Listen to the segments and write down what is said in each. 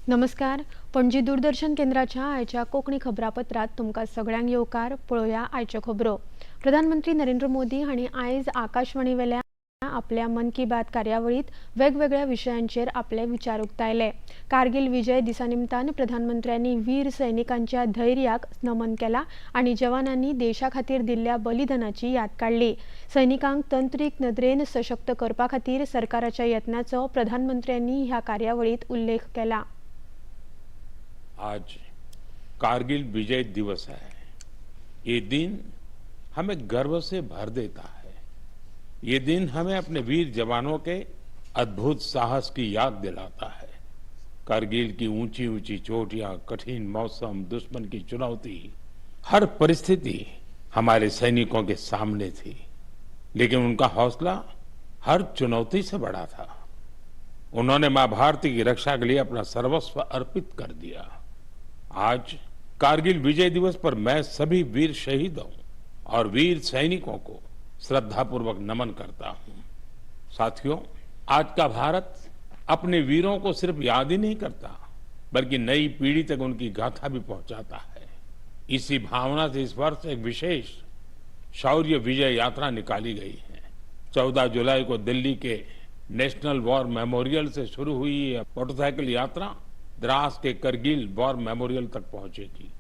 नमस्कार, पणजी दूरदर्शन केंद्राच्या आयच्या कोंकणी खबरापत्रांत तुमकां सगळ्यांक येवकार. पळोवया आयच्यो खबरो. प्रधानमंत्री नरेंद्र मोदी हांणी आयज आकाशवाणीवेल्या आपल्या मन की बात कार्यावळींत वेगवेगळ्या विशयांचेर आपले विचार उक्तायले. कारगिल विजय दिसा निमतान प्रधानमंत्र्यांनी वीर सैनिकांच्या धैर्याक नमन केला आनी जवानांनी देशा खातीर दिल्ल्या बलिदानाची याद काडली. सैनिकांक तंत्रीक नदरेन सशक्त करपा खातीर सरकाराच्या यत्नाचो प्रधानमंत्र्यांनी ह्या कार्यावळींत उल्लेख केला. आज कारगिल विजय दिवस है. ये दिन हमें गर्व से भर देता है. ये दिन हमें अपने वीर जवानों के अद्भुत साहस की याद दिलाता है. कारगिल की ऊंची ऊंची चोटियां, कठिन मौसम, दुश्मन की चुनौती, हर परिस्थिति हमारे सैनिकों के सामने थी, लेकिन उनका हौसला हर चुनौती से बड़ा था. उन्होंने मां भारती की रक्षा के लिए अपना सर्वस्व अर्पित कर दिया. आज कारगिल विजय दिवस पर मैं सभी वीर शहीदों और वीर सैनिकों को श्रद्धापूर्वक नमन करता हूं. साथियों, आज का भारत अपने वीरों को सिर्फ याद ही नहीं करता, बल्कि नई पीढ़ी तक उनकी गाथा भी पहुंचाता है. इसी भावना से इस वर्ष एक विशेष शौर्य विजय यात्रा निकाली गई है. 14 जुलाई को दिल्ली के नेशनल वॉर मेमोरियल से शुरू हुई ये मोटरसाइकिल यात्रा द्रास के करगिल वॉर मेमोरियल तक पहुंचेगी.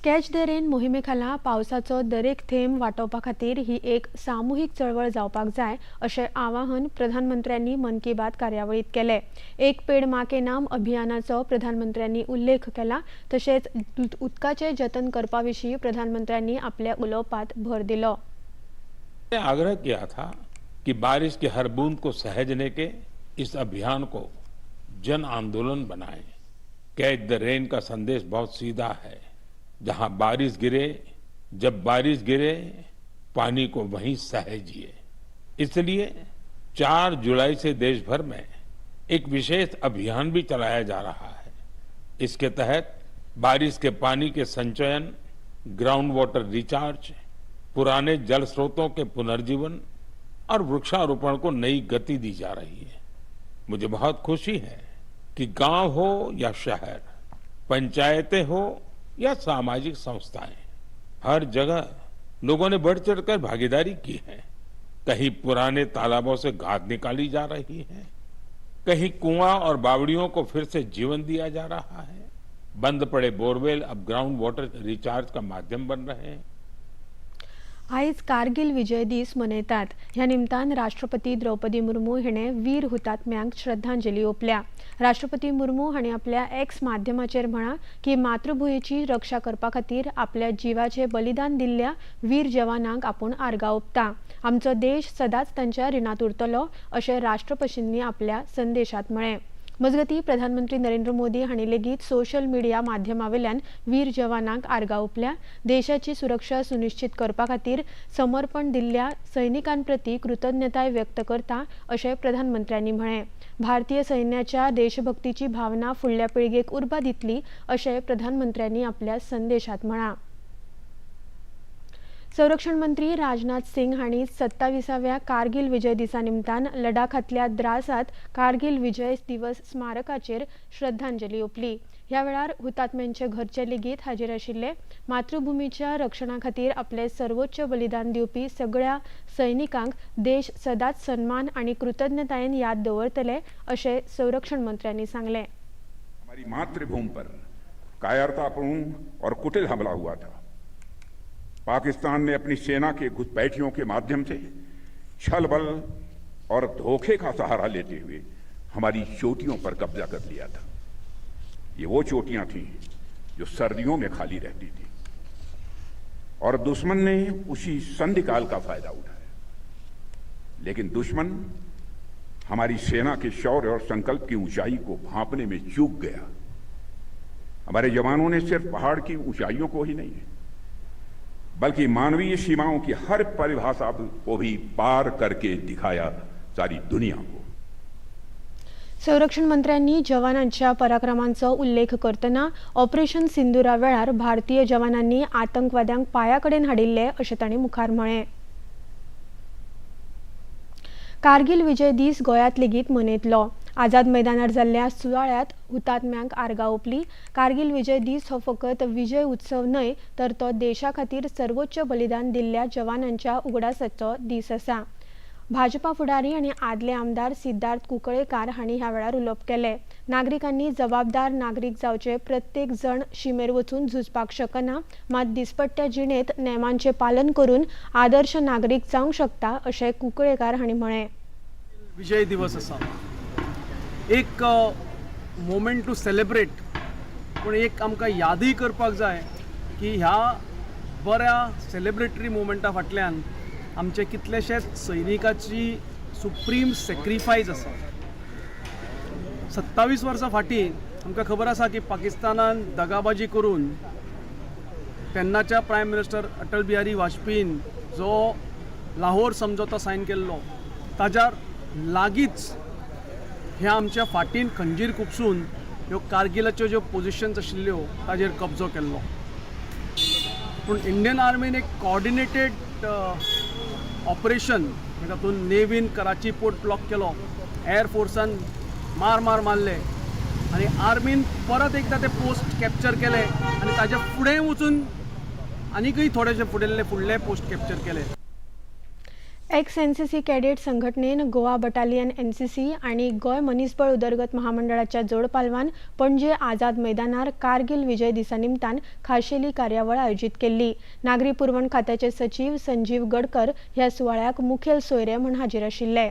कॅच the rain मोहिमे खाला पावसाचो दरेक थेंब वाटोवपा खातीर ही एक सामुहीक चळवळ जावपाक जाय, अशें आवाहन प्रधानमंत्र्यांनी मन की बात कार्यावळींत केलें. एक पेड माँ के नाम अभियानाचो प्रधानमंत्र्यांनी उल्लेख केला. तशेंच उदकाचें जतन करपा विशीं प्रधानमंत्र्यांनी आपल्या उलोवपांत भर दिलो. आग्रह किया था कि बारिश की हर बूंद को सहेजने के इस अभियान को जन आंदोलन बनाएं. कैच the rain का संदेश बहुत सीधा है. जहां बारिश गिरे, जब बारिश गिरे, पानी को वहीं सहेजिए. इसलिए 4 जुलाई से देश भर में एक विशेष अभियान भी चलाया जा रहा है. इसके तहत बारिश के पानी के संचयन, ग्राउंड वाटर रिचार्ज, पुराने जल स्रोतों के पुनर्जीवन और वृक्षारोपण को नई गति दी जा रही है. मुझे बहुत खुशी है कि गांव हो या शहर, पंचायतें हो या सामाजिक संस्थाएं, हर जगह लोगों ने बढ़ चढ़कर भागीदारी की है. कहीं पुराने तालाबों से गाद निकाली जा रही है, कहीं कुआं और बावड़ियों को फिर से जीवन दिया जा रहा है. बंद पड़े बोरवेल अब ग्राउंड वाटर रिचार्ज का माध्यम बन रहे हैं. आयज कारगिल विजय दीस मनयतात. ह्या निमतान राष्ट्रपती द्रौपदी मुर्मू हिणें वीर हुतात्म्यांक श्रद्धांजली ओपल्या. राष्ट्रपती मुर्मू हांणी आपल्या एक्स माध्यमाचेर म्हळां की मातृभुंयेची रक्षा करपा खातीर आपल्या जिवाचें बलिदान दिल्ल्या वीर जवानांक आपूण आर्गां ओंपता. आमचो देश सदांच तांच्या रिणांत उरतलो, अशें राष्ट्रपतींनी आपल्या संदेशात म्हळें. मजगतीं, प्रधानमंत्री नरेंद्र मोदी हांणी लेगीत सोशल मिडिया माध्यमावेल्यान वीर जवानांक आर्गां ओंपल्या. देशाची सुरक्षा सुनिश्चित करपा खातीर समर्पण दिल्ल्या सैनिकांप्रती कृतज्ञताय व्यक्त करता, अशें प्रधानमंत्र्यांनी म्हळें. भारतीय सैन्याच्या देशभक्तीची भावना फुडल्या पिळगेक उर्बा दितली, अशें प्रधानमंत्र्यांनी आपल्या संदेशात म्हळां. संरक्षण मंत्री राजनाथ सिंग हांणी 27व्या कारगिल विजय दिसा निमतान लडाखांतल्या द्रासात कारगिल विजय दिवस स्मारकाचेर श्रद्धांजली ओंपली. ह्या वेळार हुतात्म्यांचे घरचे लेगीत हाजीर आशिल्ले. मातृभूमीच्या रक्षणा खातीर आपले सर्वोच्च बलिदान दिवपी सगळ्या सैनिकांक देश सदांच सन्मान आनी कृतज्ञतायेन याद दवरतले, अशें संरक्षण मंत्र्यांनी सांगलें. हमारी मातृभूमि पर कायरतापूर्ण और कुटिल हमला हुआ था. पाकिस्तान ने अपनी सेना के घुसपैठियों के माध्यम से छल बल और धोखे का सहारा लेते हुए हमारी चोटियों पर कब्जा कर लिया था. ये वो चोटियां थीं जो सर्दियों में खाली रहती थी और दुश्मन ने उसी संधिकाल का फायदा उठाया. लेकिन दुश्मन हमारी सेना के शौर्य और संकल्प की ऊंचाई को भांपने में चूक गया. हमारे जवानों ने सिर्फ पहाड़ की ऊंचाइयों को ही नहीं, बल्कि मानवीय सीमाओं की हर परिभाषा को भी पार करके दिखाया सारी दुनिया को. संरक्षण मंत्र्यांनी जवानांच्या पराक्रमांचो उल्लेख करतना ऑपरेशन सिंदुरा वेळार भारतीय जवानांनी आतंकवाद्यांक पांया कडेन हाडिल्ले, अशें तांणी मुखार म्हळें. कारगिल विजय दीस गोंयांत लेगीत मनयतलो. आझाद मैदानार जाल्ल्या सुवाळ्यांत हुतात्म्यांक आर्गां ओंपली. कारगिल विजय दीस हो फकत विजय उत्सव न्हय तर तो देशा खातीर सर्वोच्च बलिदान दिल्ल्या जवानांच्या उगडासाचो दीस आसा. भाजपा फुडारी आनी आदले आमदार सिद्धार्थ कुंकळेकार हांणी ह्या वेळार उलोवप केलें. नागरिकांनी जबाबदार नागरीक जावचे. प्रत्येक जण शिमेर वचून झुजपाक शकना, मात दिसपट्ट्या जिणेंत नेमांचें पालन करून आदर्श नागरीक जावंक शकता अशें कुंकळेकार हांणी म्हळें. विजय दिवस आसा, एक मोमेंट टू सेलिब्रेट, पूण एक आमकां यादूय करपाक जाय की ह्या बऱ्या सेलिब्रेटरी मोमेंटा फाटल्यान आमचे कितलेशेच सैनिकाची सुप्रीम सेक्रिफायस आसा. 27 वर्सां फाटीं आमकां खबर आसा की पाकिस्तानान दगाबाजी करून तेन्नाच्या प्रायम मिनिस्टर अटल बिहारी वाजपेयीन जो लाहोर समझोता सायन केल्लो ताज्या लागींच ह्या आमच्या फाटीन खंजीर खुपसून ह्यो कारगिलाच्यो ज्यो पोजिशन्स आशिल्ल्यो ताजेर कब्जो केल्लो. पूण इंडियन आर्मीन एक कोऑर्डिनेटेड ऑपरेशन, तातूंत नेवीन कराची पोर्ट ब्लॉक केलो, एअरफोर्सान मार मार मारले आनी आर्मीन परत एकदां ते पोस्ट कॅप्चर केले आनी ताज्या फुडें वचून आनीकय थोडेशे फुडले पोस्ट कॅप्चर केले. एक्स एनसीसी कॅडेट संघटनेन गोवा बटालियन एनसीसी आनी गोंय मनीसबळ उदरगत महामंडळाच्या जोडपालवान पणजे आझाद मैदानार कारगिल विजय दिसा निमतान खाशेली कार्यावळ आयोजीत केल्ली. नागरी पुरवण खात्याचे सचीव संजीव गडकर ह्या सुवाळ्याक मुखेल सोयरे म्हूण हाजीर आशिल्ले.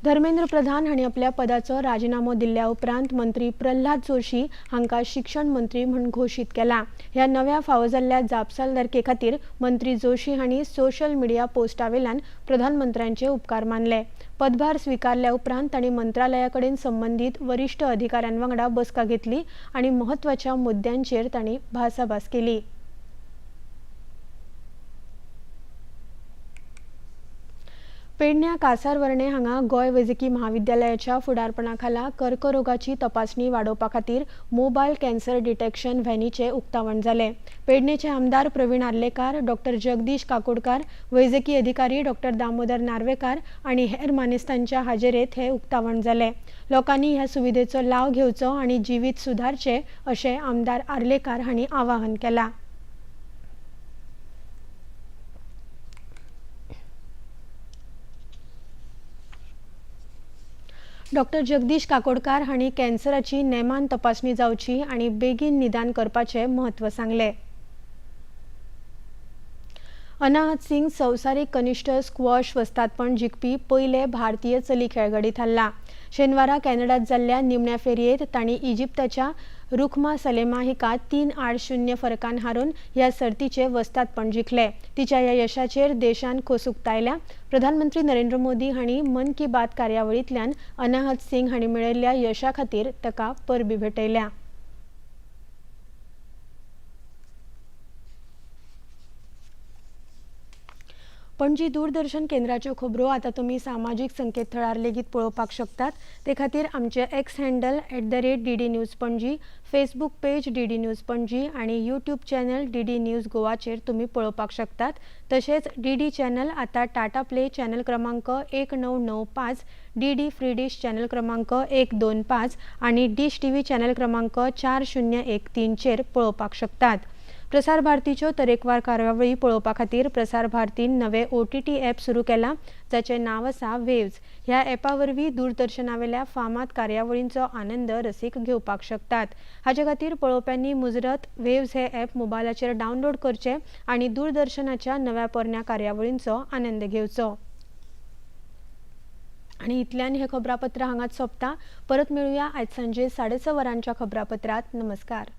धर्मेंद्र प्रधान हांणी आपल्या पदाचो राजिनामो दिल्ल्या उपरांत मंत्री प्रल्हाद जोशी हांकां शिक्षण मंत्री म्हूण घोशीत केला. ह्या नव्या फावो जाल्ल्या जापसालदारके खातीर मंत्री जोशी हांणी सोशल मिडिया पोस्टा वेल्यान प्रधानमंत्र्यांचे उपकार मानले. पदभार स्विकारल्या उपरांत तांणी मंत्रालया कडेन संबंदीत वरिश्ठ अधिकाऱ्यां वांगडा बसका घेतली आनी म्हत्वाच्या मुद्द्यांचेर तांणी भासाभास केली. पेडण्या कासारवर्णे हांगा गोंय वैजकी महाविद्यालयाच्या फुडारपणाखाला कर्करोगाची तपासणी वाडोवपा खातीर मोबायल कॅन्सर डिटेक्शन व्हॅनीचें उक्तावण जालें. पेडणेचे आमदार प्रवीण आर्लेकार, डॉक्टर जगदीश काकोडकार, वैजकी अधिकारी डॉक्टर दामोदर नार्वेकार आनी हेर मानेस्तांच्या हाजेरेंत हें उक्तावण जालें. लोकांनी ह्या सुविधेचो लाव घेवचो आनी जिवीत सुदारचें अशें आमदार आर्लेकार हांणी आवाहन केलां. डॉक्टर जगदीश काकोडकार हांणी कॅन्सराची नेमान तपासणी जावची आनी बेगीन निदान करपाचें म्हत्व सांगलें. अनाहत सिंग संवसारीक कनिश्ठ स्क्वॉश वस्तादपण जिखपी पयले भारतीय चली खेळगडी थारला. शेनवारा कॅनडात जाल्ल्या निमण्या फेरयेंत तांणी इजिप्ताच्या रुखमा सलेमा हिका 3-0 फरकान हारोवन ह्या सर्तीचें वस्तादपण जिखलें. तिच्या ह्या यशाचेर देशान खोस उक्तायल्या. प्रधानमंत्री नरेंद्र मोदी हांणी मन की बात कार्यावळींतल्यान अनाहत सिंग हांणी मेळयल्ल्या यशा खातीर ताका परबीं भेटयल्या. पणजी दूरदर्शन केंद्राच्यो खबरो आतां तुमी सामाजीक संकेतथळार लेगीत पळोवपाक शकतात. ते खातीर आमचे X handle @DD News Panaji, Facebook page DD News Panaji आनी यूट्यूब चॅनल DD news गोवाचेर तुमी पळोवपाक शकतात. तशेंच DD channel आतां टाटा प्ले चॅनल क्रमांक 1995, DD free dish channel क्रमांक 125 आनी डिश TV channel क्रमांक 4013चेर पळोवपाक शकतात. प्रसार भारतीच्यो तरेकवार कार्यावळी पळोवपा खातीर प्रसार भारतीन नवे OTT app सुरू केला, जाचें नांव आसा वेव्ज. ह्या ॲपा वरवीं दूरदर्शनावेल्या फामाद कार्यावळींचो आनंद रसीक घेवपाक शकतात. हाचे खातीर पळोवप्यांनी मुजरत वेव्ज हे ॲप मोबायलाचेर डावनलोड करचें आनी दूरदर्शनाच्या नव्या पोरण्या कार्यावळींचो आनंद घेवचो. आनी इतल्यान हें खबरापत्र हांगाच सोंपता. परत मेळुया आयज सांजे 6:30 वरांच्या खबरापत्रांत. नमस्कार.